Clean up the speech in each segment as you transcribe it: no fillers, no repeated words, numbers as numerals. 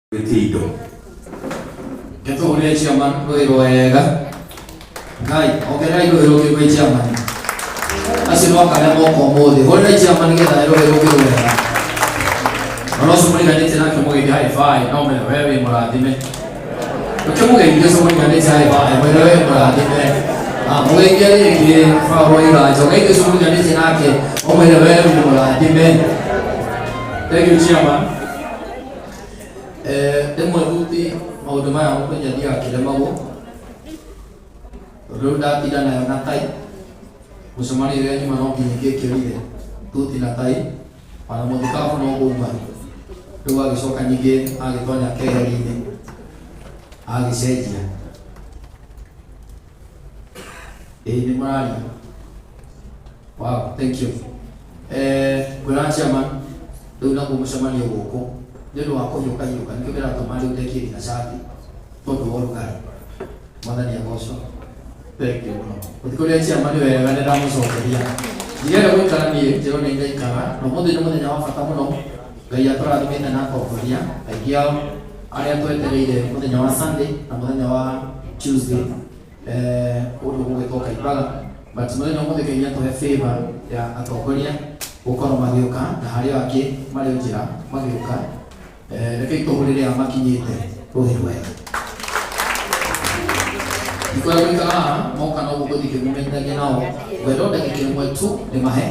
Gwĩtia indo. Nĩtũhũrĩre chairman rũĩ rwega. Ngai, ongererai rũĩ rũngĩ gwĩ chairman. Acio no akarĩa moka ũmũthĩ. Hũrĩrai chairman nĩgetha rũĩ rũngĩ rwega. Ona ũcio mũriganĩtie nake mũgeithie high five, no mwĩre we wĩ mũrathime. Ũkĩmũgeithia ũcio mũriganĩtie high five, mwĩre wĩ mũrathime. Ah, mũgeithie rĩngĩ Paul Wairanja, ũgeithie ũcio mũriganĩtie nake, ũmwĩre we wĩ mũrathime. Thank you chairman. Rĩmwe thuti maũndũ maya mũthenya thiaga kĩremagwo tondũ rĩu ndatinda nayo na tai mũcemanio ũrĩa nyuma no nginya ingĩkĩrire thuti na tai ona mũthikabu no ngũma rĩu agĩcoka ningĩ agĩtonya keheri-inĩ agĩcenjia ĩĩ nĩ mũraria. Wow, thank you. Ngwĩra chairman, rĩu naguo mũcemanio gũkũ nĩ ũndũ wa kũhiũka hiũka nĩkĩo kĩratũma rĩu ndekie nginya cati tondũ wa ũrugarĩ. Mwathani agocwo. Thank you mũno. Gũtikũrĩa chairman wega nĩ ndamũcokeria. Ndigenda gũikara niĩ njĩrwo nĩ ndaikara na ũmũthĩ nĩ mũthenya wa bata mũno. Ngai atũrathimĩte na atongoria aingĩ ao arĩa twetereire mũthenya wa Sunday na mũthenya wa Tuesday kũndũ gũgwĩtwo Kaimbaga but mũthenya ũmũthĩ Ngai nĩatũhe favor ya atongoria gũkorwo magĩũka na harĩ o angĩ marĩ o njĩra magĩũka. Rekei tũhũrĩre aya makinyĩte rũhĩ rwega. Ndikwenda gũikara haha moka no gũgũthiĩ ngĩmũmenyithagia nao ngwenda o ndagĩka ĩmwe tu ndĩmahe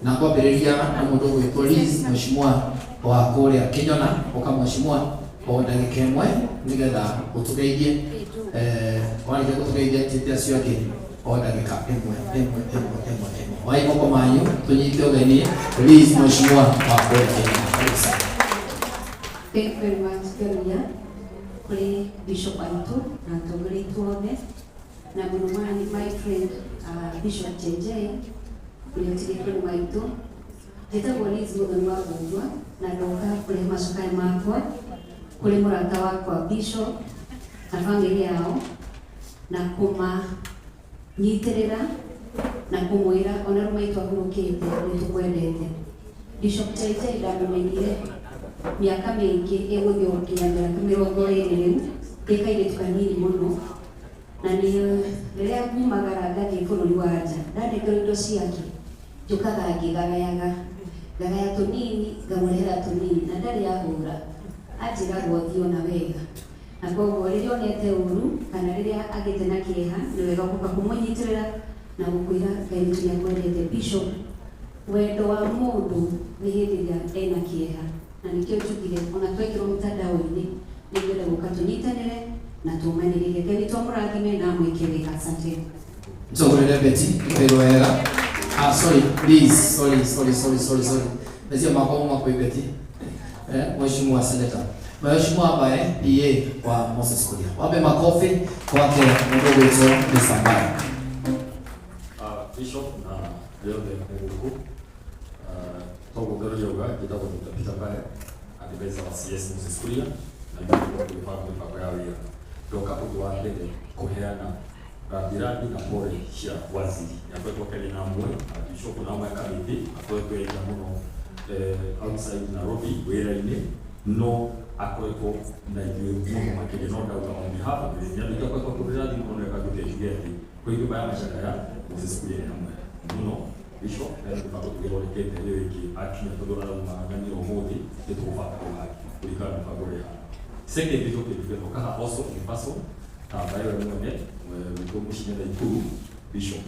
na ngwambĩrĩria na mũndũ ũgwĩtwo Liz mheshimiwa wa kũrĩa Kĩnyona ũka mheshimiwa o ndagĩka ĩmwe nĩgetha ũtũgeithie. Warĩkia gũtũgeithia njĩte acio angĩ o ndagĩka ĩmwe ĩmwe ĩmwe ĩmwe ĩmwe. Wai moko manyu tũnyite ũgeni Liz mheshimiwa wa kũrĩa Kĩnyona. Karibu sana. Thank you very much Ngamia kũrĩ Bishop aitũ na atongoria aitũ othe na mũno my friend Bishop JJ ũrĩa ũtigĩtwo nĩ maitũ. Njĩtagwo Liz Mũthoni wa Mbũmbua na ndoka kũrehe macakaya makwa kũrĩ mũrata wakwa Bishop na bamĩrĩ yao na kũmanyitĩrĩra na kũmwĩra ona rĩu maitũ ahurũkĩte nĩ tũkwendete. Bishop JJ ndamũmenyire mĩaka mĩingĩ ĩgũthiĩ gũkinya mĩaka 20 rĩu ndĩ kairĩtu kanini mũno na nĩ rĩrĩa ngumagara ngathiĩ bũrũri wa nja ndanengerwo indo ciake njũkaga ngĩgagayaga ngagaya tũnini ngamũrehera tũnini na ndarĩ ahũra anjĩraga ũthiĩ ona wega na koguo rĩrĩa onete ũru kana rĩrĩa agĩte na kĩeha nĩ wega gũka kũmũnyitĩrĩra na gũkwĩra Ngai witũ nĩ akwendete. Bishop, wendo wa mũndũ nĩ hĩndĩ ĩrĩa ena kĩeha na nĩkĩo njugire ona twekĩrwo mtandao-inĩ nĩ ngwenda gũka tũnyitanĩre na tũmanĩrĩrie. Ngai witũ amũrathime na amwĩke wega. Asante. Tũhũrĩre Betty wĩra wega. Ah, sorry, please, sorry, sorry, sorry, sorry, sorry. Meciria makwa mauma kwĩ Betty. Mheshimiwa Senator. Mheshimiwa ambaye PA wa Moses Kuria. Wape makofi kwake mũndũ ũgwĩtwo Mr. Mbae. Bishop na arĩa othe me gũkũ. Toguo Ngero yauga njĩtagwo Dr. Peter Mbae, advisor wa CS Moses Kuria na nĩ tũgĩbanga mĩbango ya wĩra. Ndoka ũndũ wa mbere kũheana rambirambi na pole cia waziri nĩakoretwo akĩaria na amwe na bishop na amwe a kamĩtĩ akoretwo enda mũno outside Nairobi wĩra-inĩ no akoretwo na ithuĩ mũno makĩria no ndauga on behalf of the nĩ andũ aingĩ akoretwo akĩhũrĩra thimũ no reka njuke njuge atĩ kwĩ nyũmba ya macakaya Moses Kuria nĩ hamwe mũno bishop hena mĩbango tũgĩthondekete ĩyo ĩngĩ akinya tondũ arauma Nyamira ũmũthĩ nĩ tũgũbanga hau hangĩ kũringana na mĩbango ĩrĩa ĩhana. Second njoke njuge ndoka haha also in person ta mbae we mwene witũ mũciĩ Naikuru Bishop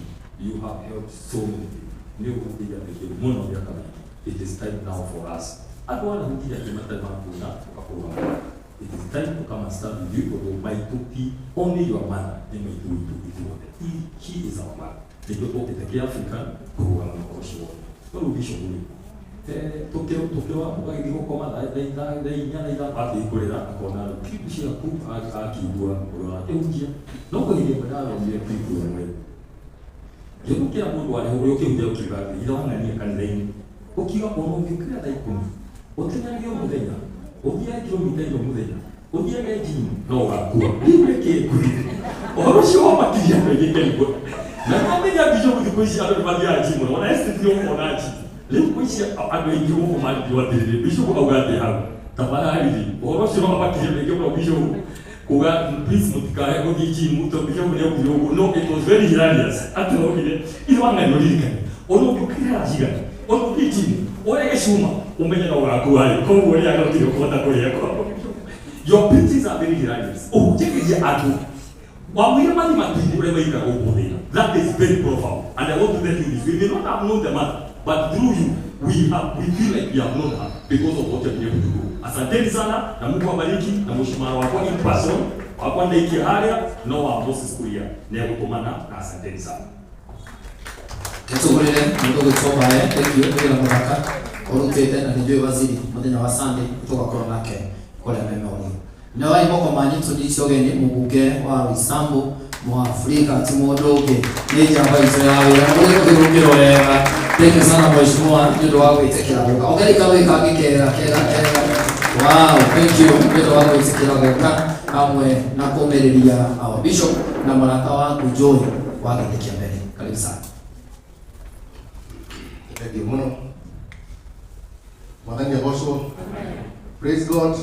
you have helped so many people nĩ ũhutĩire andũ aingĩ mũno mĩaka mĩingĩ it is time now for us andũ anahutire angĩ matarĩ makuona ũkakũrũgamĩrĩra it is time to come and stand with you tondũ maitũ ti only your mother nĩ maitũ witũ ithuothe he is our mother nĩkĩo tũkĩte kĩ African kũrũgama na ũhoro ũcio wothe no rĩu Bishop rĩ tũkĩrora ũgagĩthiĩ gũkoma thaa 4 thaa 5 akĩhingũrĩra akona clip ciaku akĩigua ũrĩa ũrakĩhunjia no kwĩ hĩndĩ ĩmwe ndathomire clip ĩmwe ngĩũkĩra mũndũ warĩ ũrĩa ũkĩhunjia ũkiuga atĩ ithe wang'ania kanitha-inĩ ũkiuga ona ũngĩũkĩra thaa 10 ũteng'erage o mũthenya ũthiage kilomita ĩmwe mũthenya ũthiage gym no ũgakua rĩu reke ngwĩre ũhoro ũcio wamakirie andũ aingĩ kĩrigwo na nĩwamenya bishop thikũ ici andũ nĩmathiaga gym mũno ona STT ũkona gym rĩu thikũ ici andũ aingĩ gũkũ mangĩigua atĩrĩrĩ bishop auga atĩa hau. Tafadhali ũhoro ũcio wamakirie maingĩ mũno bishop kuga please mũtikae gũthiĩ gym tondũ bishop nĩ augire ũguo. No it was very hilarious atĩ augire ithe wa ng'ani ũririkane ona ũngĩũkĩra cigana ona ũthiĩ gym ũrĩe gĩcuma ũmenye no ũgakua rĩ koguo rĩaga gũtirĩ ũkũhota kũrĩa. Your preachings are very hilarious. Ũhunjagĩria andũ wamwĩra mathiĩ matu-inĩ ũrĩa maikara gũkũ thĩ. That is very profound, and I want to tell you this: we may not have known the mother, but through you we feel like we have known her because of what you have been able to do. Asanteni sana na Mungu awabariki na mheshimiwa wakwa in person wakwa ndaikia harĩa no wa Moses Kuria nĩ egũtũmana na asanteni sana. Nĩtũgũrĩre mũndũ gwĩtwo Mbae, thank you nĩ wĩra mũthaka ũrutĩte na nĩnjũĩ waziri mũthenya wa Sunday tũgakorwo nake kũrĩa Memorial. Na wai moko manyu tũnyite ũgeni mũmbunge wa Roysambu Mũafrika ti mũndũ ũngĩ nĩ njamba itũ ya wĩra mũrĩ kũhĩrũkĩrwo wega. Thank you sana mheshimiwa nĩ ũndũ wa gwĩtĩkĩra gũka. Ongerera karũĩ kangĩ kega kega kega. Wow, thank you nĩ ũndũ wa gwĩtĩkĩra gũka hamwe na kũmĩrĩria our bishop na mũrata waku Joy wa gĩtĩ kĩa mbere. Karibu sana. Thank you mũno. Mwathani agocwo. Praise God.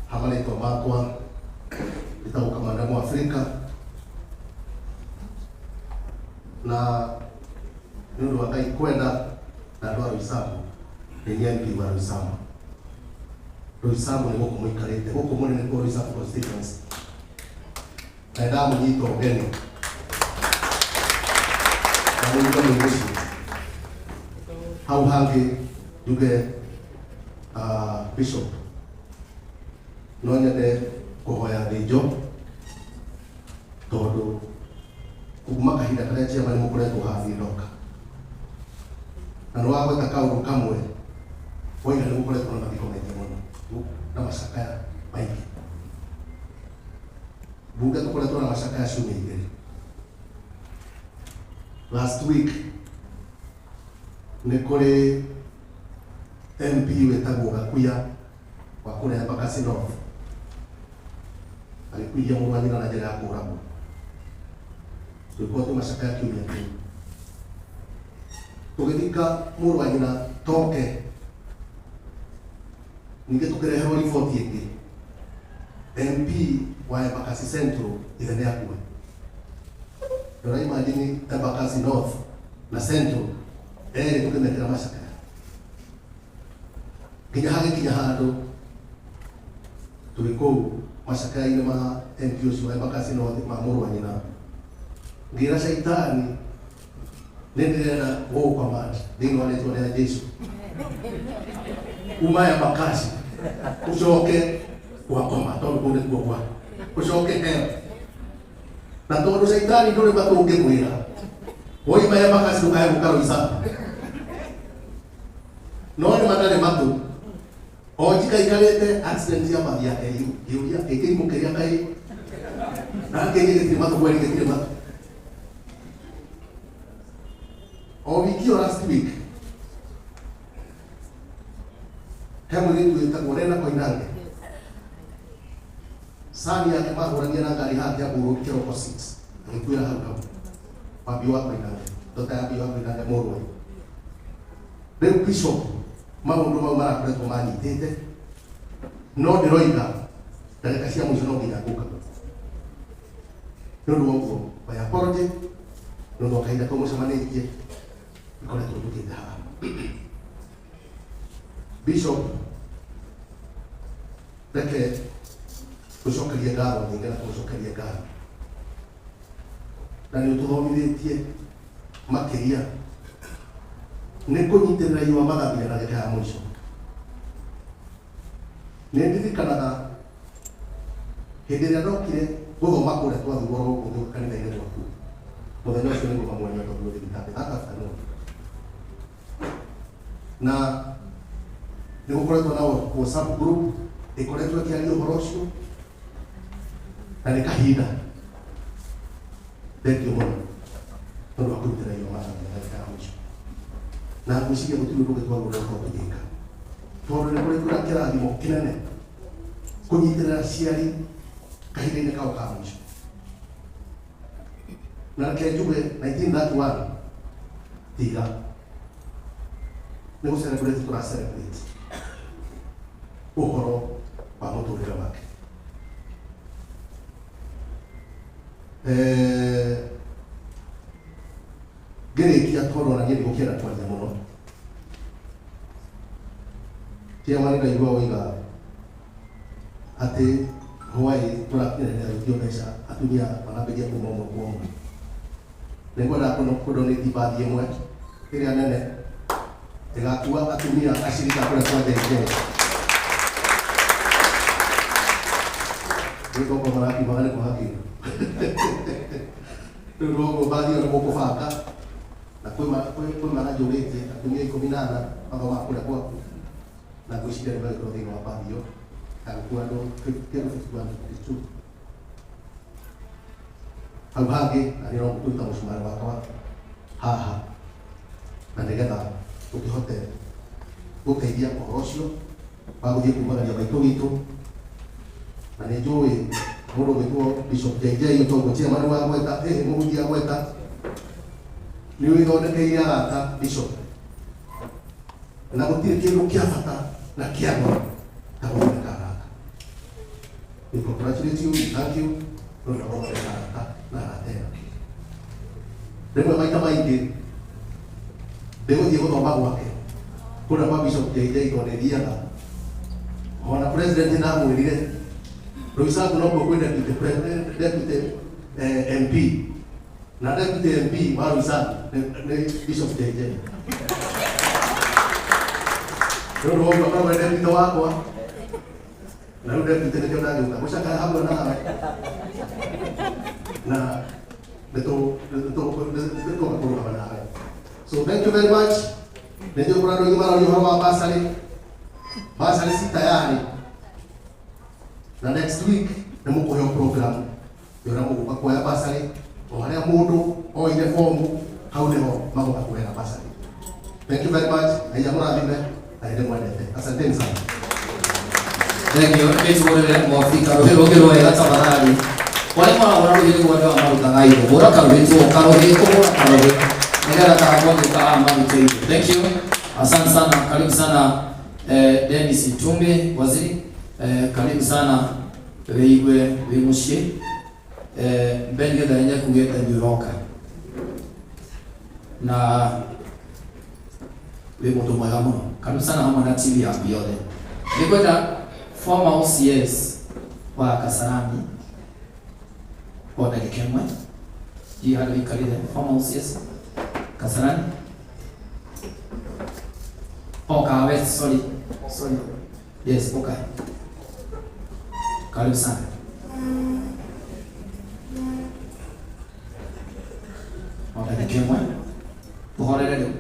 Ha marĩtwa makwa njĩtagwo Kamanda Mũafrika na nĩ ũndũ wa Ngai kwenda na andũ a Roysambu nĩ niĩ MP wa Roysambu. Roysambu nĩ gũkũ mũikarĩte, gũkũ mũrĩ nĩkuo Roysambu constituency. Na nĩndamũnyita ũgeni na mũigue mwĩ mũciĩ. Hau hangĩ njuge Bishop no nyende kũhoya thĩnjo tondũ kuma kahinda karĩa chairman mũkoretwo haha niĩ ndoka na nĩ wagweta kaũndũ kamwe woiga nĩ gũkoretwo na mathiko maingĩ mũno na macakaya maingĩ. Bunge tũkoretwo na macakaya ciumia igĩrĩ. Last week nĩ kũrĩ MP wĩtagwo Gakuya wa kũrĩa Embakasi North agĩkuithia mũrũ wa nyina na njĩra ya kũũragwo. Tũgĩkorwo twĩ macakaya kiumia kĩu. Tũgĩthika mũrũ wa nyina Toke, ningĩ tũkĩreherwo riboti ĩngĩ MP wa Embakasi Central ithe nĩ akua. Ndũra imagine Embakasi North na Central erĩ tũkĩmekĩra macakaya nginya hagĩkinya handũ tũrĩ kũu macakaya-inĩ ma MP ũcio wa Embakasi North ma mũrũ wa nyina ngĩra caitani nĩ ndĩrenda gũgũcommand thĩinĩ wa rĩtwa rĩa Jesu uma Embakasi ũcoke gwakoma tondũ kũu nĩkuo gwa ũcoke hell na tondũ caitani ndũrĩ matũ ũngĩmwĩra woima Embakasi ndũkae gũka Roysambu no nĩ matarĩ matũ o njikaikarĩte accident ya mbathi ya KU ngĩũria ĩkĩrimũ kĩrĩa kaĩ na kĩngĩ gĩtirĩ matũ kweri gĩtirĩ matũ o wiki ĩyo last week he mũirĩtu wĩtagwo Lena Koinange sani yake mahũrania na ngari haha Kiambu Road kĩroko 6 agĩkuĩra hau hau Wambi wa Koinange ndota ya Wambi wa Koinange mũrũwe. Rĩu bishop maũndũ mau marakoretwo manyitĩte no ndĩroiga ndagĩka cia mũico no nginya ngũka nĩ ũndũ wa ũguo my apology nĩ ũndũ wa kahinda kau mũcemanĩtie ikoretwo njũkĩte haha. Bishop reke tũcokerie ngatho nyingĩ na tũgũcokerie ngatho na nĩ ũtũthomithĩtie makĩria nĩ kũnyitĩrĩra iwa magathinya ndagĩka ya mũico. Nĩ ndirikanaga hĩndĩ ĩrĩa ndokire gũthoma kũrĩa twathurwo gũkũ ngĩũka kanitha-inĩ gwaku mũthenya ũcio nĩ ngũma mwene tondũ thibitarĩ that afternoon na nĩ gũkoretwo na WhatsApp group ĩkoretwo ĩkĩaria ũhoro ũcio na nĩ kahinda thengiũ mũno tondũ wa kũnyitĩrĩra iwa magathinya ndagĩka ya mũico na ngwĩciria gũtirĩ ũndũ ũngĩ twagĩrĩirwo gũkorwo tũgĩka tondũ nĩ kũrĩ kwĩna kĩrathimo kĩnene kũnyitĩrĩra aciari kahinda-inĩ kao ka mũico. Na reke njuge 1931 tiga Nĩ gũ celebrate tũra celebrate ũhoro wa mũtũrĩre wake. Ngĩrĩkia tondũ ona niĩ ndigũkĩenda kwaria mũno, chairman ndaigua woiga atĩ hwaĩ tũrakinyanĩria gwĩtio mbeca atumia marambĩrĩria kuma ũmwe kwa ũmwe. Nĩngwenda kũdonate bathi ĩmwe ĩrĩa nene ĩgakua atumia acirika kũrĩa kwa JJ. Rĩu tokorwo marakiugaga nĩ kwaga kĩndũ. Rĩu noguo bathi ĩyo nĩ mũkũbanga na kwĩ maranjũrĩtie atumia 14 mathomaga kũrĩa gwaku na ngwĩciria nĩ magĩkorwo thĩinĩ wa bathi ĩyo ya gũkua andũ 51 52. Hau hangĩ na nĩ no kũruta mũcumarĩ wakwa haha na nĩgetha tũkĩhote gũteithia ũhoro ũcio wa gũthiĩ kumagaria maitũ witũ. Na nĩ njũĩ mũndũ ũgwĩtwo Bishop JJ toguo chairman wa gweta mũhunjia gweta nĩ wĩthondekeire arata Bishop, na gũtirĩ kĩndũ kĩa bata na kĩa goro ta gũthondeka arata. We congratulate you, we thank you nĩ ũndũ wa gũthondeka arata na arata ĩno. Rĩmwe maita maingĩ ndĩgũthiĩ gũthoma gwake kũrĩa kwa Bishop JJ tondũ nĩ thiaga ona president ndamwĩrire Roysambu nokuo kwĩ deputy deputy MP na deputy MP wa Roysambu nĩ Bishop JJ. Rĩu ũndũ ũguo akoragwo e deputy wakwa na rĩu deputy nĩkĩo ndagĩũka gũcakaya hamwe nawe na nĩtũgoka kũrũgama nawe. So thank you very much. Nĩ njũĩ kũrĩ andũ aingĩ mararia ũhoro wa basarĩ. Basarĩ ci tayari na next week nĩ mũkũheo program ya ũrĩa mũgũka kuoya basarĩ o harĩa mũndũ oire bomu hau nĩho magoka kuoera basarĩ. Thank you very much. Ngai amũrathime na nĩ ndĩmwendete. Asanteni sana. Thank you. Nĩ tũgũrĩre Mwafrika rũhĩ rũngĩ rwega tafadhali. Wale marahũra rũhĩ nĩguo andũ aya marutaga indo. Hũra karũhĩ tu, karũhĩ, kũhũra karũhĩ. Nĩgetha karagwo gĩũka aya marute indo. Thank you. Asante sana. Karibu sana Dennis Itumbi, waziri. Karibu sana wĩigue wĩ mũciĩ. Ben Githaria nĩekugĩte nĩ ũroka. Na wĩ mũndũ mwega mũno. Karibu sana hamwe na TV yaku yothe. Nĩngwenda former OCS wa Kasarani o ndagĩka ĩmwe ndiũĩ handũ ũikarire. Former OCS Kasarani, oh, Kahawa West, sorry, sorry, yes, okay, karibu sana. O ndagĩka ĩmwe tũhorere rĩu.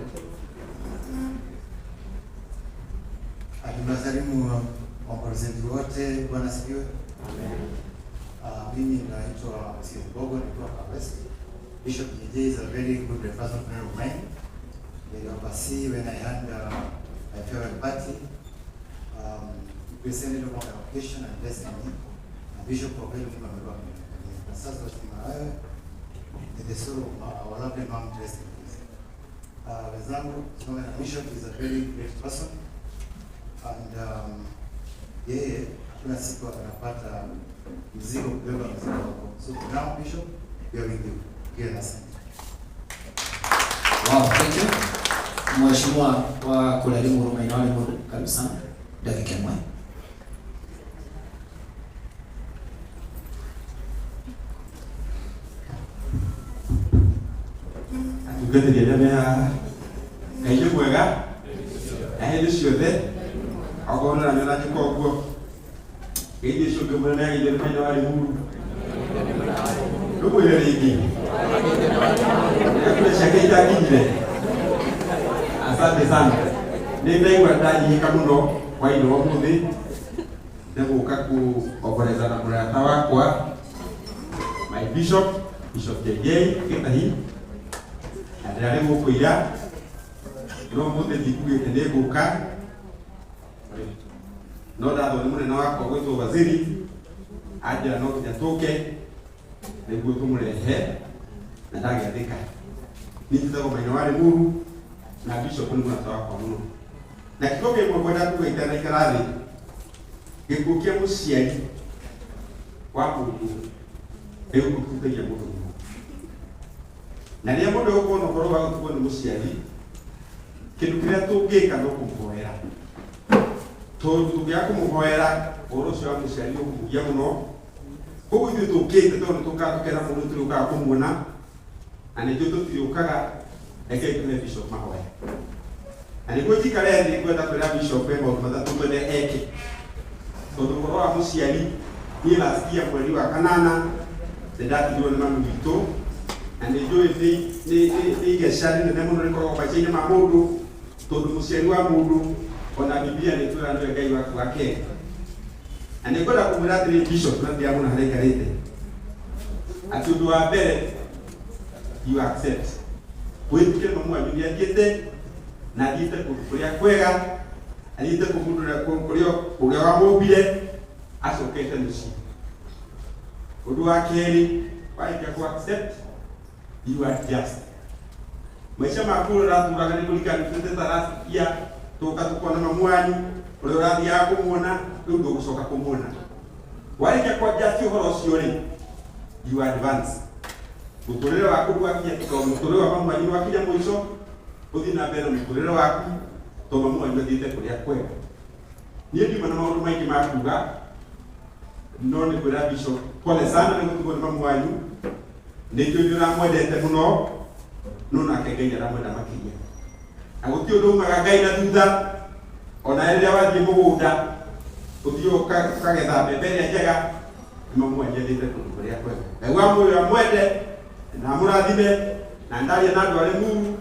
Tunasalimu wakurugenzi wote, Bwana asifiwe. Mimi naitwa Moses Mbogo, nikiwa Kahawa West. Bishop JJ is a very good personal friend of mine. They oversee when I had my farewell party. He presented on my occasion and blessed me. Na Bishop kwa kweli Mungu amekuwa akiniangalia. Na sasa tunasema wewe ni the soul of our lovely mom, rest in peace. Wenzangu, tunaona na Bishop is a very great person. And yeye hakuna siku anapata mzigo kubeba mzigo wako. So for now, Bishop, we are with you. Here asante. Wow, thank you. Mheshimiwa wa kũrĩa Limuru Maina wa Limuru, karibu sana. Dakika ĩmwe. Atungatĩri arĩa me haha, Ngai nĩ mwega na hĩndĩ ciothe, okorwo nĩ ũranyona njĩka ũguo, geithio ũcio ũngĩ mũnene ageithio nĩ Maina wa Limuru. Ndũmwĩre rĩngĩ kura ciake itakinyire. Asante sana. Nĩ ndaigua ndanyihĩka mũno hwainĩ wa ũmũthĩ nĩ gũka kuomboleza na mũrata wakwa my bishop, Bishop JJ Gĩtahi, na ndĩrarĩ gũkũ ira no ũmũthĩ ndikugĩte nĩ ngũka, no ndathwo nĩ mũnene wakwa gwĩtwo waziri anjĩra no nginya tũke nĩguo tũmũrehe na ndagĩathĩka. Niĩ njĩtagwo Maina wa Limuru na Bishop nĩ mũrata wakwa mũno. Na kiugo kĩmwe ngwenda kuga itanaikara thĩ, gĩkuũ kĩa mũciari wa mũndũ nĩ gũkũhutagia mũndũ mũno. Na rĩrĩa mũndũ egũkorwo na ũhoro wa gũtigwo nĩ mũciari, kĩndũ kĩrĩa tũngĩka no kũmũhoera. Tondũ tũngĩaga kũmũhoera, ũhoro ũcio wa mũciari ũkũmũgia mũno. Koguo ithuĩ tũkĩte tondũ nĩtũkaga tũkera mũndũ tũrĩũkaga kũmuona, na nĩnjũĩ tũtirĩũkaga, rekei tũhe bishop mahoya. Na nĩguo njikare thĩ ngwenda kwĩra bishop he maũndũ matatũ ngwenda eke. Tondũ ũhoro wa mũciari, niĩ last year mweri wa kanana nĩndatigirwo nĩ mami witũ, na nĩnjũĩ nĩ igeca rĩnene mũno rĩkoragwo maica-inĩ ma mũndũ, tondũ mũciari wa mũndũ ona Biblia nĩtwĩra nĩwe Ngai waku wa kerĩ. Na nĩngwenda kũmwĩra atĩrĩ bishop, na ndiramwona harĩa aikarĩte, atĩ ũndũ wa mbere you accept wĩtĩkĩre mamu wanyu nĩathiĩte, na athiĩte kũndũ kũrĩa kwega, athiĩte kũndũ kũrĩa wamũmbire, acokete mũciĩ. Ũndũ wa kerĩ, warĩkia kũ accept, you adjust. Maica maku ũrĩa ũratũraga nĩ kũringana nĩ ta last year tũka tũkona mamu wanyu ũrĩa ũrathiaga kũmuona, rĩu ndũgũcoka kũmuona. Warĩkia kũ adjust ũhoro ũcio rĩ, you advance. Mũtũrĩre waku ndwakinya, tondũ mũtũrĩre wa mamu wanyu nĩwakinya mũico, ũthiĩ na mbere na mũtũrĩre waku, tondũ mamu wanyu athiĩte kũrĩa kwega. Niĩ ndiuma na maũndũ maingĩ ma kuga, no nĩ kwĩra bishop pole sana nĩ gũtigwo nĩ mamu wanyu. Nĩ njũĩ nĩ ũramwendete mũno, no nake Ngai aramwenda makĩria. Na gũtirĩ ũndũ umaga Ngai na thutha, ona rĩrĩa wathiĩ mũgũnda, ũthiĩ ũkagetha mbembe ĩrĩa njega, nĩ mamu wanyu athiĩte kũndũ kũrĩa kwega. Ngai wa muoyo amwende na amũrathime, na ndaria na andũ arĩ muru,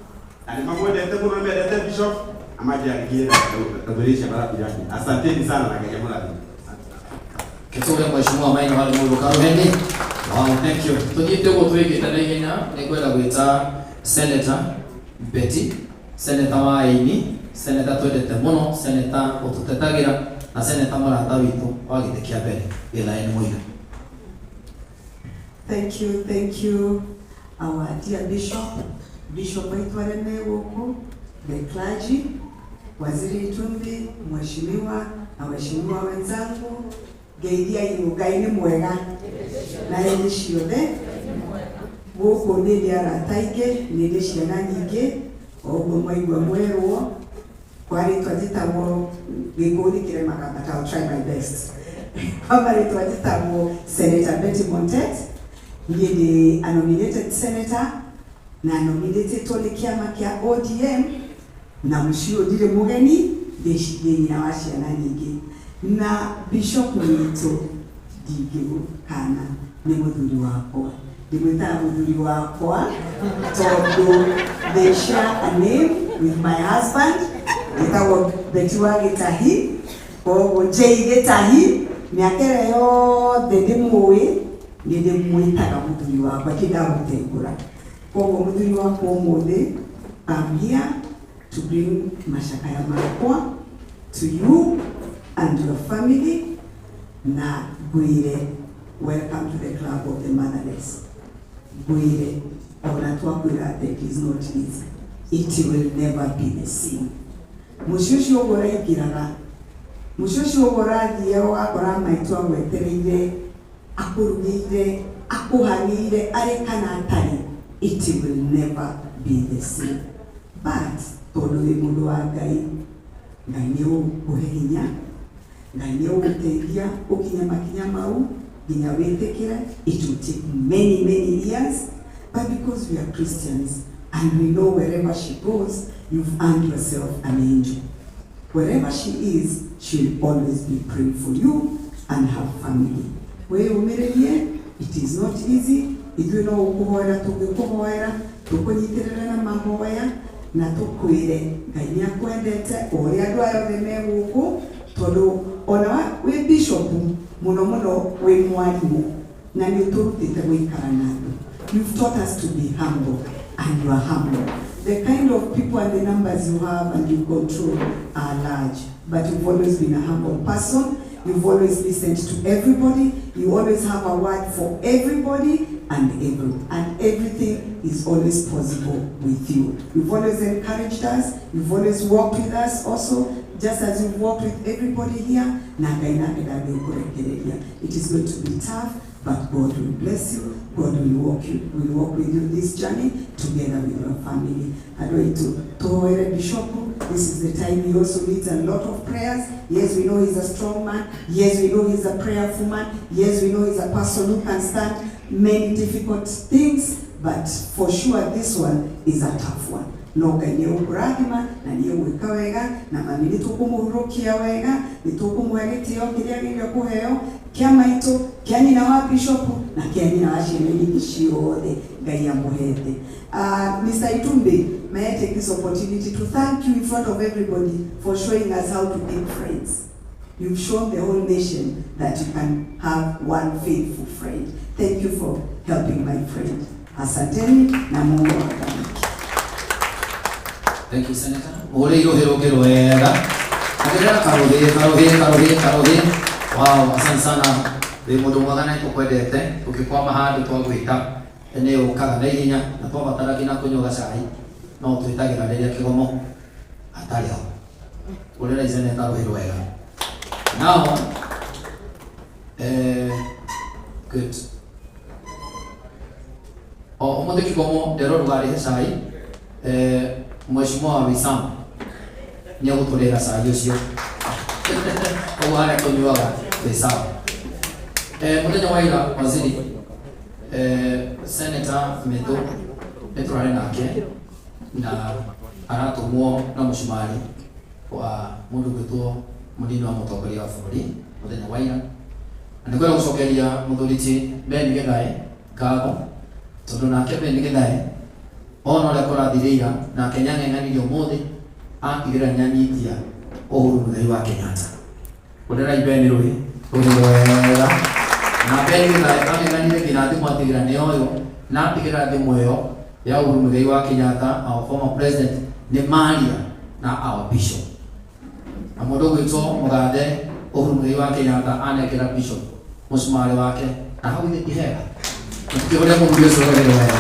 na nĩ mamwendete mũno, nĩ mendete bishop, na manjarigie na tũrĩcia marabirani. Asanteni sana na Ngai amũrathime. Kĩtũge mheshimiwa Maina wa Limuru Karuheni. Wow, thank you. Tũthiĩte ũguo twĩkĩte na ihenya, nĩ ngwenda gwĩta Senator Betty, Senator wa Aini, Senator twendete mũno, Senator ũtũtetagĩra, na Senator mũrata witũ wa gĩtĩ kĩa mbere. Gĩthaĩ nĩ mũiga. Thank you, our dear Bishop, Bishop Waitwareme gũkũ, the clergy, Waziri Itumbi, mheshimiwa na waheshimiwa wenzangu, ngeithia Ngai nĩ mwega na hĩndĩ ciothe. Gũkũ nĩ ndĩ arata aingĩ, nĩ ndĩ ciana nyingĩ, o ũguo mwaigua mwerwo, kwa rĩtwa njĩtagwo Gĩkũyũ nĩ kĩremaga, but I'll try my best. Kwa marĩtwa njĩtagwo Senator Betty Montet, niĩ ndĩ a nominated senator na nominatetwo nĩ kĩama kĩa ODM, na mũciĩ ũyũ ndirĩ mũgeni, ndĩ nyina wa ciana nyingĩ. Na bishop witũ ndingĩgũkana nĩ mũthuri wakwa. Ndĩmwĩtaga mũthuri wakwa tondũ they share a name with my husband, ndĩtagwo Betty wa Gĩtahi, koguo J Gĩtahi, mĩaka ĩrĩa yothe ndĩmũĩ nĩ ndĩmwĩtaga mũthuri wakwa, ti ndamũtengũra. Koguo mũthuri wakwa ũmũthĩ, I'm here to bring macakaya makwa to you and your family, na ngwĩre welcome to the club of the motherless. Ngwĩre ona twakwĩra that it is not easy, it will never be the same. Mũciĩ ũcio ũguo ũraingĩraga, mũciĩ ũcio ũguo ũrathiaga ũgakora maitũ agwetereire, akũrugĩire, akũhang'ĩire, arĩ kana atarĩ, it will never be the same. But tondũ wĩ mũndũ wa Ngai, Ngai nĩ ũgũkũhe hinya, Ngai nĩ ũgũteithia ũkinye makinya mau nginya wĩtĩkĩre. It will take many, many years, but because we are Christians and we know wherever she goes, you've earned yourself an angel. Wherever she is, she'll always be praying for you and her family. Wĩyũmĩrĩrie, it is not easy. Ithuĩ no gũkũhoera tũngĩkũhoera, tũkũnyitĩrĩre na mahoya, na tũkwĩre Ngai nĩ akwendete o ũrĩa andũ aya othe me gũkũ, tondũ ona wĩ bishop mũno mũno wĩ mwarimũ na nĩ ũtũrutĩte gũikara na andũ. You've taught us to be humble, and you are humble. The kind of people and the numbers you have and you control are large, but you've always been a humble person. You've always listened to everybody. You always have a word for everybody and everything is always possible with you. You've always encouraged us. You've always worked with us also. just as you've walked with everybody here, na Ngai nake ndangĩkũrekereria. It is going to be tough, but God will bless you. God will walk with you this journey together with your family. Andũ aitũ, tũhoere Bishop. This is the time he also needs a lot of prayers. Yes, we know he's a strong man. Yes, we know he's a prayerful man. Yes, we know he's a person who can stand many difficult things, but for sure this one is a tough one. No Ngai nĩ egũkũrathima na nĩ egwĩka wega, na mami nĩ tũkũmũhurũkia wega, nĩ tũkũmũhe gĩtĩo kĩrĩa agĩrĩire kũheo kĩa maitũ, kĩa nyina wa Bishop na kĩa nyina wa ciana iria ingĩ ciothe Ngai amũhete. Mr. Itumbi, may I take this opportunity to thank you in front of everybody for showing us how to be friends. You've shown the whole nation that you can have one faithful friend. Thank you for helping my friend. Asanteni na Mungu awabariki. Thank you, Senator. Ore irohe wega. Agerera karohe karohe karohe karohe. Wow, asante sana. Wi mundu mwega na tukwendete ukikwama handu twagwita ni ukaga na ihenya na twabatara nginya kunyua gacai no twitagira riria kigomo atari ho. Urera Senator rohe wega. Now, good. O umuthi kigomo ndero ndugarihe cai. Mheshimiwa Wisam nĩ egũtũrĩra cai ũcio ũguo harĩa tũnyuaga twĩ sawa. Mũthenya wa ira waziri, Senator Methu nĩ tũrarĩ nake na aratũmwo na mũcumari wa mũndũ gwĩtwo mũnini wa mũtongoria wa bũrũri mũthenya wa ira, na nĩkwenda gũcokeria mũthuri ti Ben Githae ngatho tondũ nake Ben Githae ona ũrĩa kũrathire ira nake nĩang'eng'anire ũmũthĩ atigĩrĩra nĩanyitia Uhuru Muigai wa Kenyatta. Ũrĩrai Ben rũĩ rũĩ wega na Ben Githae ang'eng'anire nginya thimũ atigĩrĩra nĩoywo na atigĩrĩra thimũ ĩyo ya Uhuru Muigai wa Kenyatta, our former president, nĩ maria na our bishop. Na mũndũ ũgwĩtwo mũgathe Uhuru Muigai wa Kenyatta anengera bishop mũcumarĩ wake na hau ithe ti hega. Tũkĩhũrĩra mũthuri ũcio rũhĩ wega.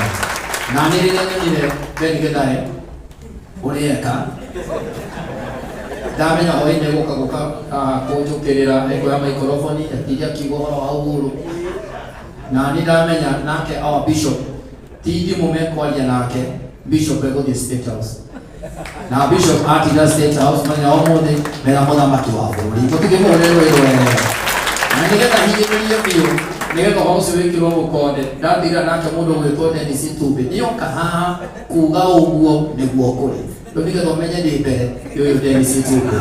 Na nĩ rĩrĩa nyonire Ben Githae ũrĩa eka ndamenya hwaĩ-inĩ gũka gũka kũnjũkĩrĩra ekuoya maikoroboni atiria akiuga ũhoro wa Uhuru. Na nĩ ndamenya nake our bishop ti thimũ mekwaria nake, bishop egũthiĩ State House. Na bishop atinda State House mũthenya wa ũmũthĩ mena mũthamaki wa bũrũri. Tũtikĩmũhũrĩre rũĩ wega. Na nĩgetha hinyĩrĩrie biũ nĩgetha ũhoro ũcio wĩkĩrwo mũkonde ndatigĩra nake mũndũ ũgwĩtwo Dennis Itumbi nĩoka haha kuga ũguo nĩguo kũrĩ. Rĩu nĩgetha ũmenye ndĩ mbere ũyũ Dennis Itumbi.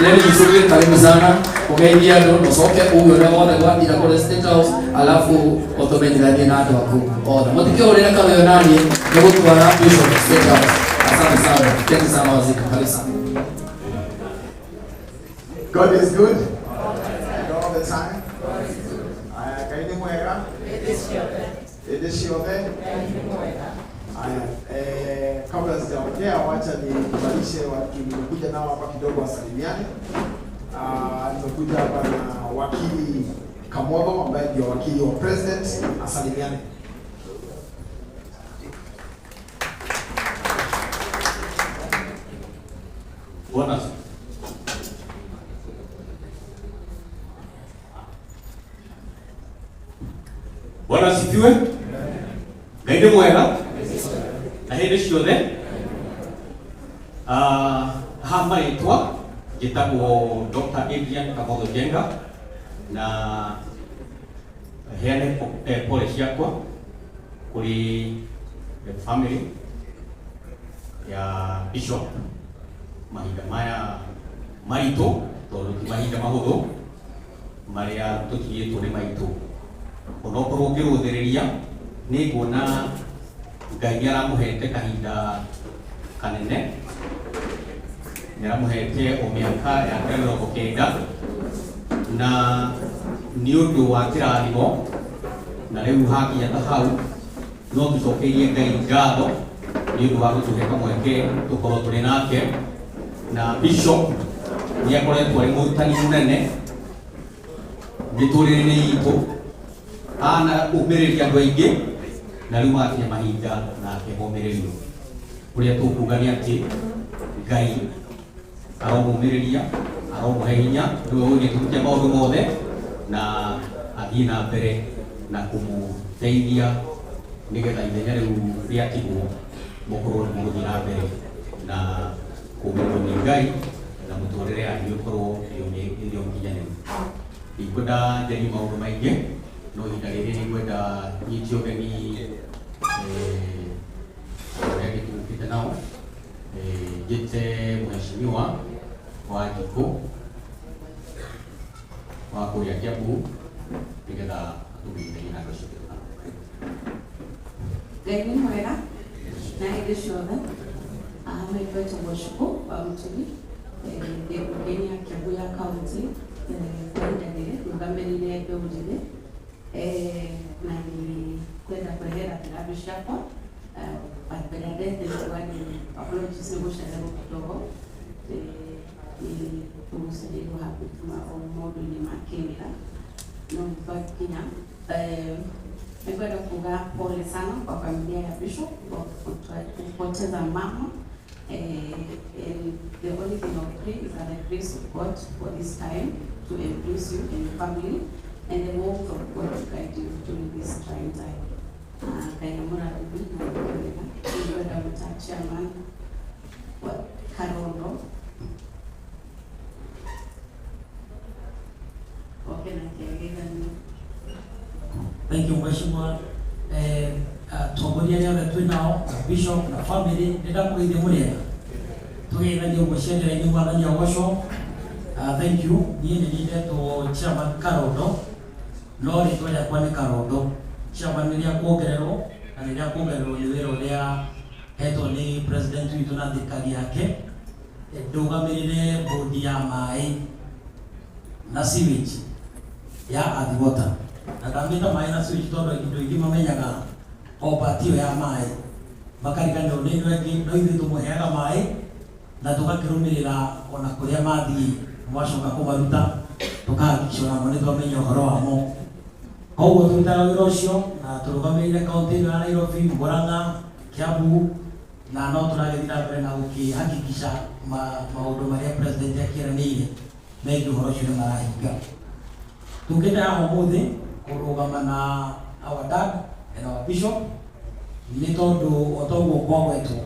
Dennis Itumbi, karibu sana ũgeithie andũ na ũcoke uge ũrĩa wothe gwatira kũrĩ State House alafu ũtũmenyithanie na andũ aku othe. Mũtikĩhũrĩre karũĩ naniĩ nĩ gũtwara Bishop State House. Asante sana. Thank you sana waziri. Karibu sana. God is good and all the time. Aya, Ngai nĩ mwega hĩndĩ ciothe. Aya, kabla sijaongea, wacha nikubalishe watu nimekuja nao hapa kidogo wasalimiane. Nimekuja hapa na wakili Kamotho ambaye ndio wakili wa president, asalimiane. Bwana Bwana asifiwe. Ngai nĩ mwega na hĩndĩ ciothe. Ha marĩtwa njĩtagwo Dr. Adrian Kamotho Njenga na heane pole ciakwa kũrĩ the family ya Bishop mahinda maya maritũ tondũ ti mahinda mahũthũ marĩa tũtigĩtwo nĩ maitũ. Onokorwo ngĩrũthĩrĩria nĩ nguona Ngai nĩ aramũhete kahinda kanene, nĩ aramũhete o mĩaka yake 90 na nĩ ũndũ wa kĩrathimo na rĩu hakinya ta hau no tũcokeirie Ngai ngatho nĩ ũndũ wa gũtũhe kamweke tũkorwo tũrĩ nake. Na Bishop nĩ akoretwo arĩ mũrutani mũnene mĩtũrĩre-inĩ itũ, ana ũmĩrĩria andũ aingĩ na rĩu magakinya mahinda nake omĩrĩrio. Ũrĩa tũkuga nĩ atĩ Ngai Aromũmĩrĩria, aromũhe hinya, nĩwe ũĩ gĩtũmi kĩa maũndũ mothe, na athiĩ na mbere na kũmũteithia nĩgetha ithenya rĩu rĩatigwo mũkorwo nĩ mũgũthiĩ na mbere na kũmĩrwo nĩ Ngai na mũtũrĩre yanyu ĩkorwo ĩrĩ mũkinyanĩru. Ndikwenda njarie maũndũ maingĩ, no ihinda rĩrĩ nĩngwenda nyite ũgeni arĩa angĩ tũgũkĩte nao, njĩte mheshimiwa wa Njikũ wa kũrĩa Kiambu nĩgetha atũmenyithanie na andũ acio tũrĩ nao. Ngai nĩ mwega na hĩndĩ ciothe. Maitũ etagwo Shukũ wa Mũtugi, ndĩ mbunge-inĩ ya Kiambu ya kaunti kwa ihinda rĩrĩ rũgamĩrĩire mbeũ njĩthĩ, na nĩ kwenda kũrehe rambirambi ciakwa. Mbere ya ndete kuga nĩ apologies nĩ gũcererwo kidogo, nĩ tũgũcereirwo hakuhĩ maũndũ-inĩ ma kĩwĩra, no nĩtwakinya. Nĩngwenda kuga pole sana kwa familia ya Bishop kwa kupoteza mama. And the only thing I would pray is that the grace of God for this time to embrace you and your family, and the warmth of God to guide you during this trying time. Ngai amũrathime na wega. Nĩngwenda gwĩta chairman wa Karondo oke na kĩgeranio. Thank you Mheshimiwa. Atongoria arĩa othe twĩ nao na bishop na family, nĩ ndamũgeithia mũrĩega tũgeithanie ũguo ciendera-inĩ, mwathani agocwo. Thank you. Niĩ nĩ ndetwo chairman Karondo, no rĩtwa rĩakwa nĩ Karondo. Chairman nĩ rĩa kuongererwo, na nĩ rĩa kuongererwo nĩ wĩra ũrĩa hetwo nĩ president witũ na thirikari yake, ndũgamĩrĩre bodi ya maĩ na sewage ya Athi Water. Na ndamĩta maĩ na sewage tondũ indo ingĩ mamenyaga o part ĩyo ya maĩ, makariganĩrwo nĩ indo ingĩ, no ithuĩ tũmũheaga maĩ na tũgakĩrũmĩrĩra ona kũrĩa mathiĩ, mwacoka kũmaruta tũkahakikisha onamo nĩ twamenya ũhoro wamo. Koguo tũrutaga wĩra ũcio na tũrũgamĩrĩire kaunti ĩno ya Nairobi, Murang'a, Kiambu, na no tũragĩthiĩ na mbere na gũkĩhakikisha maũndũ marĩa president akĩranĩire megiĩ ũhoro ũcio nĩ marahinga. Tũkĩte haha ũmũthĩ kũrũgama na our dad and our bishop nĩ tondũ o toguo kwagwetwo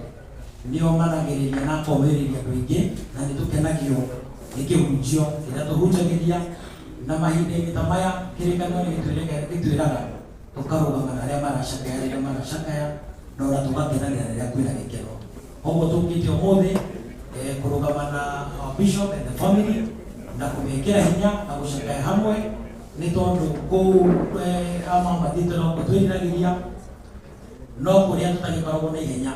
nĩo managĩrĩria na akomĩrĩria andũ aingĩ, na nĩ tũkenagio nĩ kĩhunjio kĩrĩa tũhunjagĩria, na mahinda-inĩ ta maya kĩrĩkanĩro nĩ gĩtwĩraga tũkarũgama na arĩa maracakaya rĩrĩa maracakaya, na ona tũgakenanĩra rĩrĩa kwĩna gĩkeno. Koguo tũkĩte ũmũthĩ kũrũgama na our bishop and the family na kũmekĩra hinya na gũcakaya hamwe, nĩ tondũ kũu ama mathiĩte no twĩriragĩria, no kũrĩa tũtagĩkoragwo na ihenya,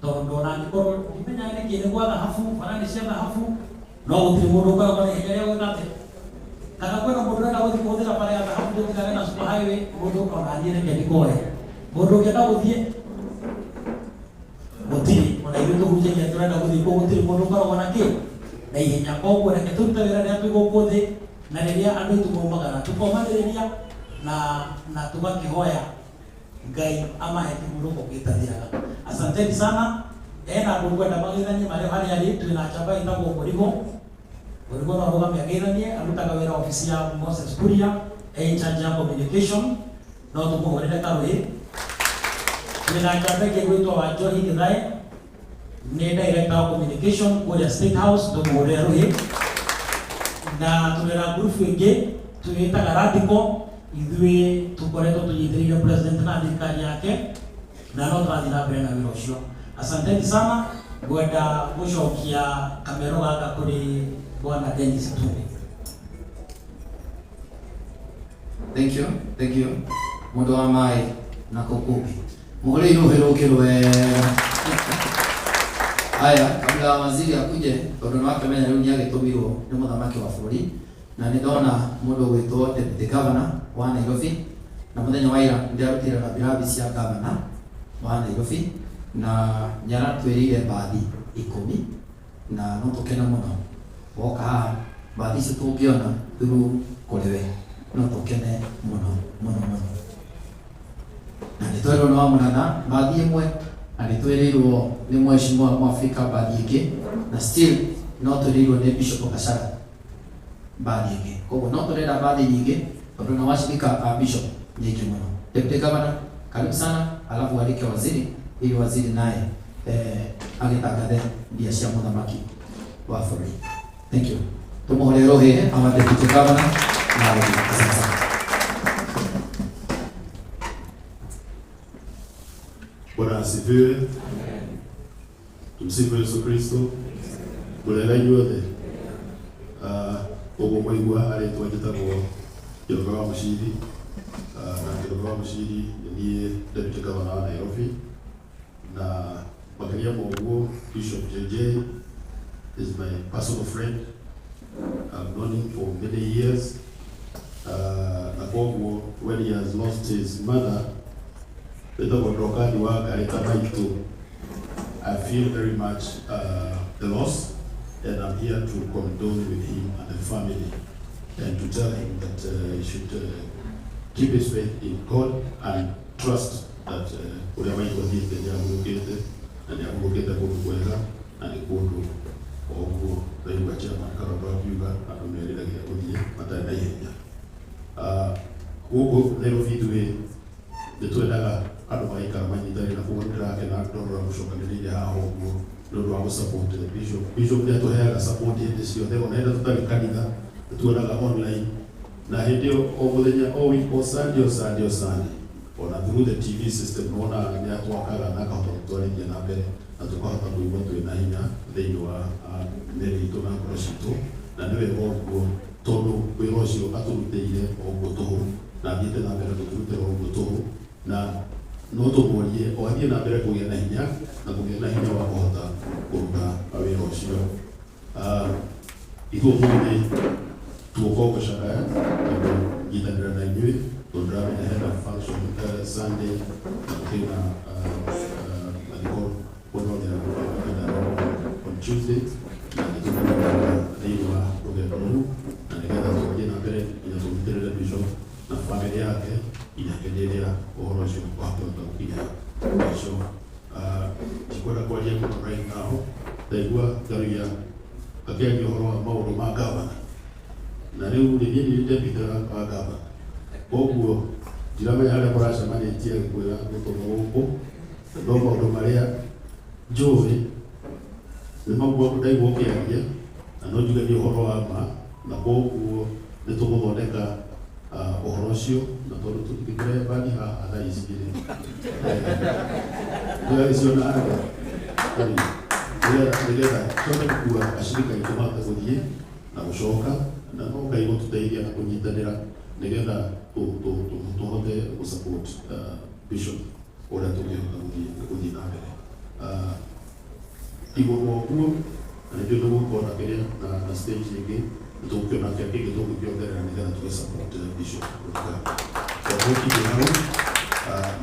tondũ ona angĩkorwo ndimenyaga nĩkĩ nĩ gwa thahabu, bara nĩ cia thahabu, no gũtirĩ mũndũ ũkoragwo na ihenya rĩa gwĩka atĩ, kana kwĩna mũndũ ũrenda gũthiĩ kũhũthĩra bara ya thahabu tũtigane na super highway, mũndũ ona niĩ reke ndikoe mũndũ ũngĩenda gũthiĩ gũtirĩ, ona ithuĩ tũhunjagia tũrenda gũthiĩ kũu, gũtirĩ mũndũ ũkoragwo na kĩ na ihenya. Koguo reke tũrute wĩra rĩrĩa twĩ gũkũ thĩ, na rĩrĩa andũ aitũ maumagara tũkomanĩrĩria na tũgakĩhoya Ngai amahe kĩhurũko gĩtathiraga. Asanteni sana. Ena andũ ngwenda mageithanie marĩ harĩa arĩ, twĩna njamba ĩtagwo Mũrigo. Mũrigo no arũgame ageithanie, arutaga wĩra ofici ya Moses Kuria, e in charge ya communication, no tũmũhũrĩre karũhĩ. Twĩna njamba ĩngĩ ĩgwĩtwo Wanjohi Gĩthae, nĩ director wa communication kũrĩa State House, tũmũhũrĩre rũhĩ. Na twĩna group ĩngĩ twĩtaga Radical, ithuĩ tũkoretwo tũnyitĩrĩire president na thirikari yake, na no tũrathiĩ na mbere na wĩra ũcio. Asanteni sana. Ngwenda gũcokia kamero gaka kũrĩ bwana Dennis Tumbi. Thank you, thank you. Mũndũ wa maĩ na kũkũngĩ. Mũhũrĩre rũhĩ rũkĩ rwega. Haya, kabla waziri akuje, tondũ nĩ wakĩmenya rĩu nĩ agĩtũmirwo nĩ mũthamaki wa bũrũri, na nĩ ndona mũndũ ũgwĩtwo deputy governor wa Nairobi, na mũthenya wa ira nĩndĩrarutire rambirambi cia governor wa Nairobi, na nĩ aratwĩrĩire mbathi 10, na no tũkene mũno woka haha mbathi icio tũngĩona through kũrĩ we, no tũkene mũno mũno mũno. Na nĩ twerirwo nĩ wa Mũnana mbathi ĩmwe, na nĩ twerirwo nĩ mheshimiwa Mwafrika mbathi ĩngĩ, na still No twĩrĩirwo nĩ Bishop Gachara mbathi ĩngĩ, koguo no tũrenda mbathi nyingĩ tondũ na washirika a Bishop nyingĩ mũno. Deputy Governor, karibu sana, alafu walike waziri ili waziri naye agĩtangathe mbia cia mũthamaki wa bũrũri. Thank you. Tumuhũrĩre rũhĩ our Deputy Governor na asante sana. Bwana asifiwe. Tumsifu Yesu Kristo. Mũrega inyuothe. Ũguo mwaigua arĩtwa njĩtagwo Kĩroka wa Mũciri. Na Kĩroka wa Mũciri nĩ niĩ Deputy Governor wa Nairobi. Na makĩria ma ũguo, Bishop JJ is my personal friend. I've known him for many years. Na koguo when he has lost his mother, wĩtagwo Ndokani wa Ngarĩ ta maitũ, I feel very much the loss, and I'm here to condole with him and the family, and to tell him that he should keep his faith in God and trust that ũrĩa maitũ athiĩte nĩ ahurũkĩte, na nĩ ahurũkĩte kũndũ kwega, na nĩ kũndũ o ũguo ndaigua chairman Karondo akiuga andũ meriragĩria gũthiĩ matarĩ na ihenya. Gũkũ Nairobi ithuĩ nĩ twendaga andũ magaikara manyitanĩire, na koguo nĩ ndĩrakena ndorora mũcokanĩrĩire haha ũguo nĩ ũndũ wa gũ-support the bishop. Bishop nĩ atũheaga support hĩndĩ ciothe, ona rĩrĩa tũtarĩ kanitha nĩ tuonaga online, na hĩndĩ ĩyo o mũthenya, o week, o Sunday, o Sunday, o Sunday, ona through the TV system nona nĩ atwakaga na akahota gũtwarithia na mbere, na tũkahota kũigua twĩ na hinya thĩinĩ wa mĩĩrĩ itũ na ngoro citũ, na nĩ wega ũguo tondũ wĩra ũcio atũrutĩire o ũguo tũhũ, na athiĩte na mbere gũtũrutĩra o ũguo tũhũ, na no tũmũrie o athiĩ na mbere kũgĩa na hinya na kũgĩa na hinya wa kũhota kũruta wĩra ũcio. Ithuĩ ũmũthĩ tuoka gũcakaya tondũ nyitanĩra na inyuĩ, tondũ ndĩramenya hena function Sunday na gũkĩrĩ na mathiko kũnogera on Tuesday, na nĩ tũkũnyitanĩra thĩinĩ wa rũgendo rũu, na nĩgetha tũthiĩ na mbere nginya tũrutĩrĩre bishop na family yake nginya hĩndĩ ĩrĩa ũhoro ũcio wakĩhota gũkinya mũico. Ndikwenda kwaria mũno right now, ndaigua Ngaruiya akĩaria ũhoro wa maũndũ ma gavana, na rĩu rĩ niĩ nĩ deputy wa gavana, koguo ndiramenya harĩa mũracemanĩtie agĩkwĩra gũtũma gũkũ, no maũndũ marĩa njũĩ nĩ mau ndaigua ũkĩaria, na no njuge nĩ ũhoro wa ma, na koguo nĩ tũgũthondeka ũhoro ũcio, na tondũ tũtingĩkĩrehe bani haha thaa ici rĩ, tũgagĩciona harĩa nĩgetha tũhote gũkua acirika aitũ mahote gũthiĩ na gũcoka, na no Ngai gũtũteithia na kũnyitanĩra nĩgetha tũhote gũ-support bishop ũrĩa tũngĩhota gũthiĩ na mbere. Igũrũ wa ũguo, na nĩkĩo tũgũkorwo na kĩrĩa na stage ĩngĩ, nĩ tũgũkĩona kĩrĩa kĩngĩ tũngĩkĩongerera nĩgetha tũgĩ support bishop. Tũgũkinyia hau,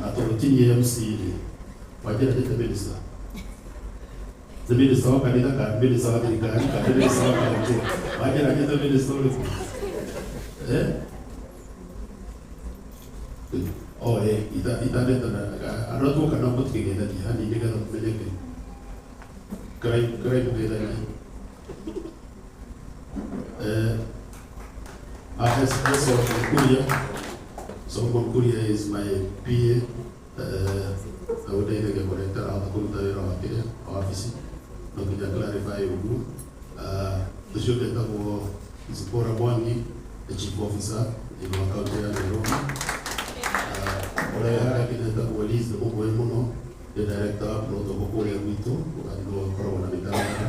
na tondũ ti niĩ MC rĩ, wanjĩra njĩte minister, nĩ minister wa kanitha kana minister wa thirikari kana minister wa kaunti? Wanjĩra njĩte minister ũrĩkũ? Eh? Oh, itanetana andũ a tuoka nao mũtikĩgeithanie hanini nĩgetha tũmenyeke. Karai mũgeithanie. Solomon Kuria. Solomon Kuria is my PA. Ũndeithagia kũrĩa itarahota kũruta wĩra wa kĩrĩa wa wabici, no nginya clarify ũguo. Ũcio ũngĩ etagwo Zipporah Mwangi, the chief officer thĩinĩ wa kaunti ya Nairobi. Ũrĩa harĩa nginya etagwo Liz nĩ mũkũĩ mũno, nĩ director wa protocol kũrĩa gwitũ, nĩwe ũkoragwo na mĩtaratara,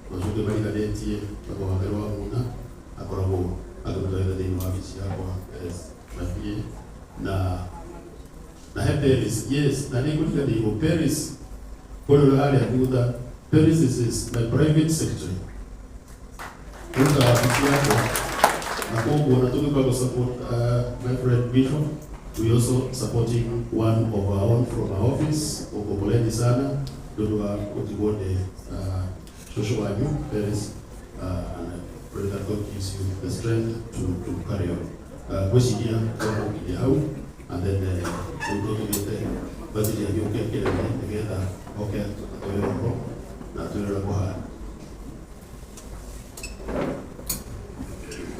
na ũcio ũngĩ mariganĩtie etagwo Wawerũ wa Muna, akoragwo akĩruta wĩra thĩinĩ wa wabici yakwa as my PA. Na he Paris, yes, na nĩ ngũriganĩirwo Paris, kũrĩ ũrĩa harĩa thutha, Paris is my private secretary, kũruta wabici yakwa, na koguo na tũgĩũka gũ support my friend Bishop, we also supporting one of our own from our office. Uko poleni sana nĩ ũndũ wa gũtigwo nĩ cũcũ wanyu Paris, and I pray that God gives you the strength to carry on. Ngwĩciria twamũkinyia hau, and then rĩu tũtũmĩte waziri agĩũke kĩrĩma nĩgetha oke atwĩre ũhoro na atwĩre ũrĩa kũhana.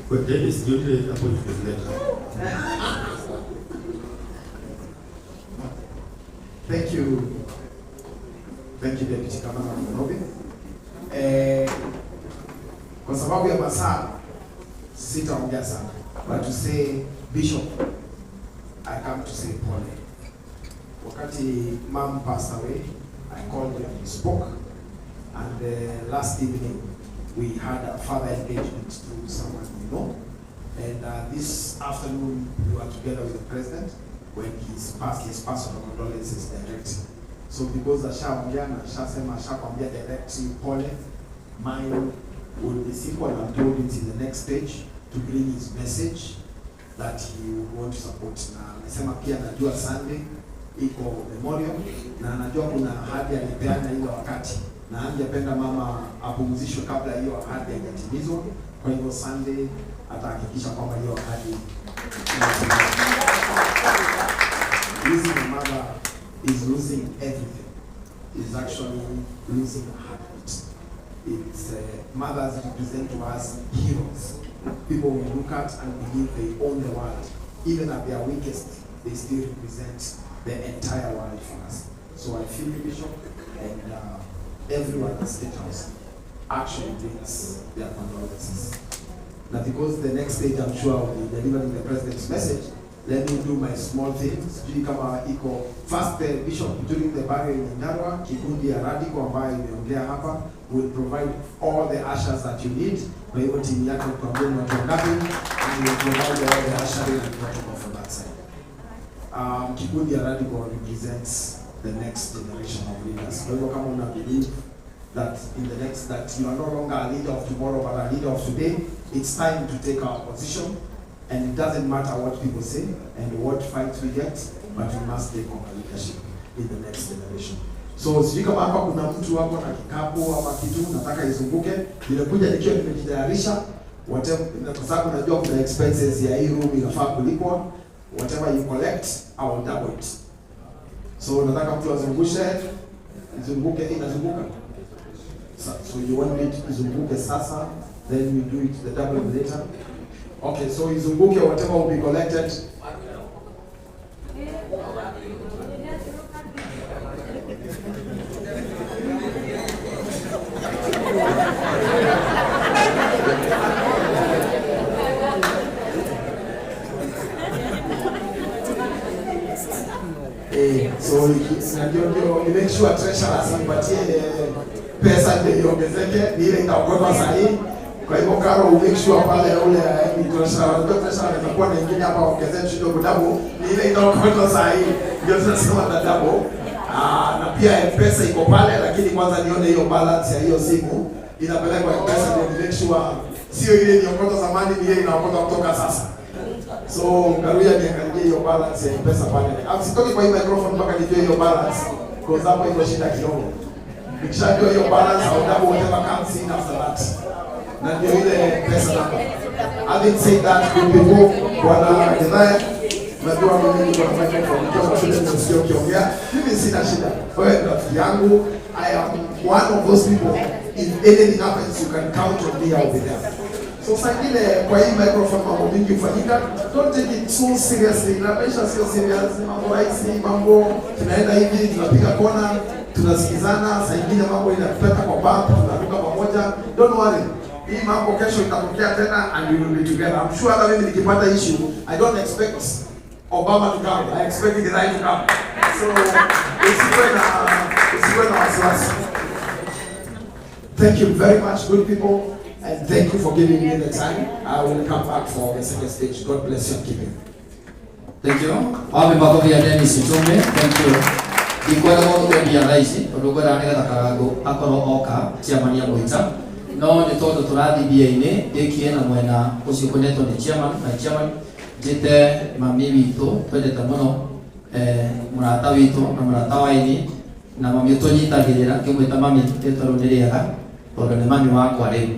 Kwa Dennis ndio appointment letter. Thank you. Thank you, Deputy Governor of Nairobi. Kwa sababu ya masaa sitaongea sana, but to say Bishop, I come to say pole. Wakati mom passed away, I called you and we spoke, and last evening we had a further engagement through someone we know, and this afternoon we were together with the president when he's passed his personal condolences direct. So because ashaongea na ashasema ashakwambia direct pole, mine will be simple, and I'm told it's in the next stage to bring his message that he would want to support. Na amesema pia najua Sunday iko memorial na anajua kuna ahadi alipeana ile wakati na angependa mama apumzishwe kabla hiyo ahadi haijatimizwa. Kwa hivyo Sunday atahakikisha kwamba hiyo ahadi inatimizwa. Losing a mother is losing everything. Is actually losing a heartbeat. It's mothers represent to us heroes. People we look at and believe they own the world. Even at their weakest, they still represent the entire world for us. So I feel you, Bishop, and everyone at State House actually brings their condolences. Now, because the next stage, I'm sure, I'll be delivering the president's message, let me do my small thing. Sijui kama iko first, the bishop during the burial in Nyandarua, kikundi ya Radical ambayo imeongea hapa will provide all the ushers that you need. Kwa hivyo timu yako tuambie ni watu wangapi, and we will provide all the ushering and protocol for that side. Kikundi ya Radical represents the next generation of leaders. Kwa hivyo kama una believe that in the next, that you are no longer a leader of tomorrow but a leader of today, it's time to take our position. And it doesn't matter what people say and what fight we get, but we must take over leadership in the next generation. So sijui kama hapa kuna mtu hapo na kikapu ama kitu nataka izunguke. Nimekuja nikiwa nimejitayarisha, whatever, kwa sababu najua kuna expenses ya hii room inafaa kulipwa. Whatever you collect, I will double it. So nataka mtu azungushe, izunguke, inazunguka. So you want me to izunguke sasa, then we do it the double later. Okay, so izunguke, whatever will be collected. So ndio ni make sure treasurer asimpatie pesa ndio iongezeke, ni ile itaokotwa sahihi. Kwa hivyo Karo, make sure pale ule ni treasurer, unajua treasurer anaweza kuwa na ingine hapa ongezee kidogo double, ni ile itaokotwa sahihi ndio tunasema na double. Na pia M-Pesa iko pale, lakini kwanza nione hiyo balance ya hiyo simu inapelekwa M-Pesa ndio ni make sure sio ile iliokotwa zamani, ni ile inaokotwa kutoka sasa. So Karuya niangalie hiyo balance ya M-Pesa pale. Sitoki kwa hii microphone mpaka nijue hiyo balance, because hapo iko shida kidogo. Nikishajua hiyo balance, I'll double whatever comes in after that. Na ndio ile pesa number. Having said that, good people, Bwana Githaya, najua mimi niko na microphone, nikiwa kwa shule nimesikia ukiongea, mimi sina shida. Wewe ni rafiki yangu. I am one of those people. If anything happens, you can count on me, I'll be there. So saa ingine kwa hii microphone mambo mingi hufanyika. Don't take it so seriously. Na maisha sio serious, ni mambo rahisi, mambo tunaenda hivi, tunapiga kona, tunasikizana, saa ingine mambo inatupeta kwa bump, tunaruka pamoja. Don't worry. Hii mambo kesho itatokea tena and we will be together. I'm sure hata mimi nikipata issue, I don't expect Obama to come. I expect Githai to come. So usikuwe na wasiwasi. Thank you very much, good people. And thank you for giving me the time. I will come back for the second stage. God bless you and keep you. Thank you. Wape makofi ya Dennis Itumbi. Thank you. Ndikwenda gũgũtwendia thaa ici tondũ ngwendaga nĩgetha Karangũ akorwo oka chairman ya Mwita, no nĩ tondũ tũrathiĩ mbia-inĩ ndĩkie na mwena ũcio kũnetwo nĩ chairman na chairman njĩte mami witũ twendete mũno, mũrata witũ na mũrata wa ini na mami ũtũnyitagĩrĩra, ngĩmwĩta mami rĩtwa rĩu nĩ rĩega tondũ nĩ mami wakwa rĩu.